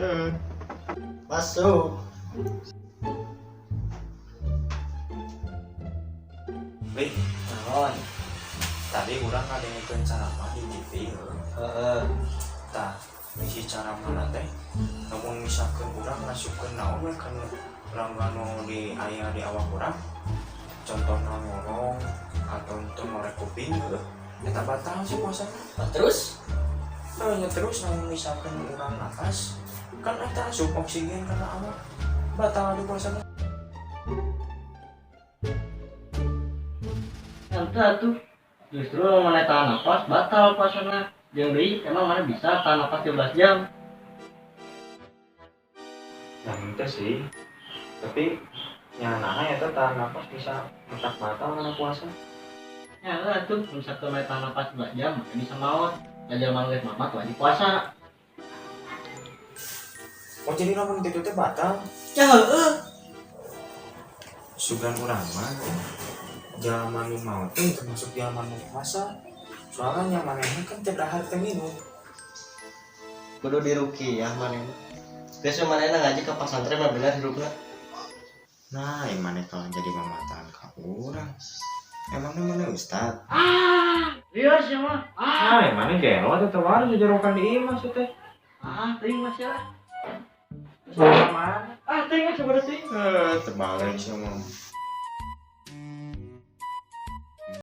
Punten. Masuk. Lih, Naon? Tadi urang ngadengekeun ceramah di TV heuh. Heeh. Tah, isi ceramahna teh lamun misalkeun urang ngasupkeun naon we kana rangga nu di aya di awak urang. Contohna ngorong atau teu ngorek kuping heuh. Eta batal sih puasana. Nah, terus? Nah, nya terus lamun misalkeun urang nafas kan eta asup oksigen kana awak. Batal di puasana. Ente atuh. Justru maneh tahan nafas batal puasana. Jeung deui emang maneh bisa tahan nafas 12 jam? Nah, itu sih. Tapi nya naha eta tahan nafas bisa mentak batal kana puasa. Ya atuh, misalkan maneh tahan nafas 12 jam, maneh bisa maot. Da jelema geus maot wajib puasa. Oh, jadi lamun kitu teh batal. Ya heueuh. Sugan urang mah jalma nu maot teh termasuk jalma nu puasa. Soalnya nya manehna kan teu dahar teu minum. Kudu diruqyah manehna. Geus we manehna ngaji ka pasantren mah bener hirupna. Nah, yang maneh kalau jadi mamataan ka urang. Emangnya maneh ustad? Ah, lieur sia mah. Ah, Nah, yang maneh gelo teh teu waras jarokan di imah sia teh. Ah, teuing mah sia. Mana? Ah, teuing mah sabar teuing. Eh, terbalik sia mah.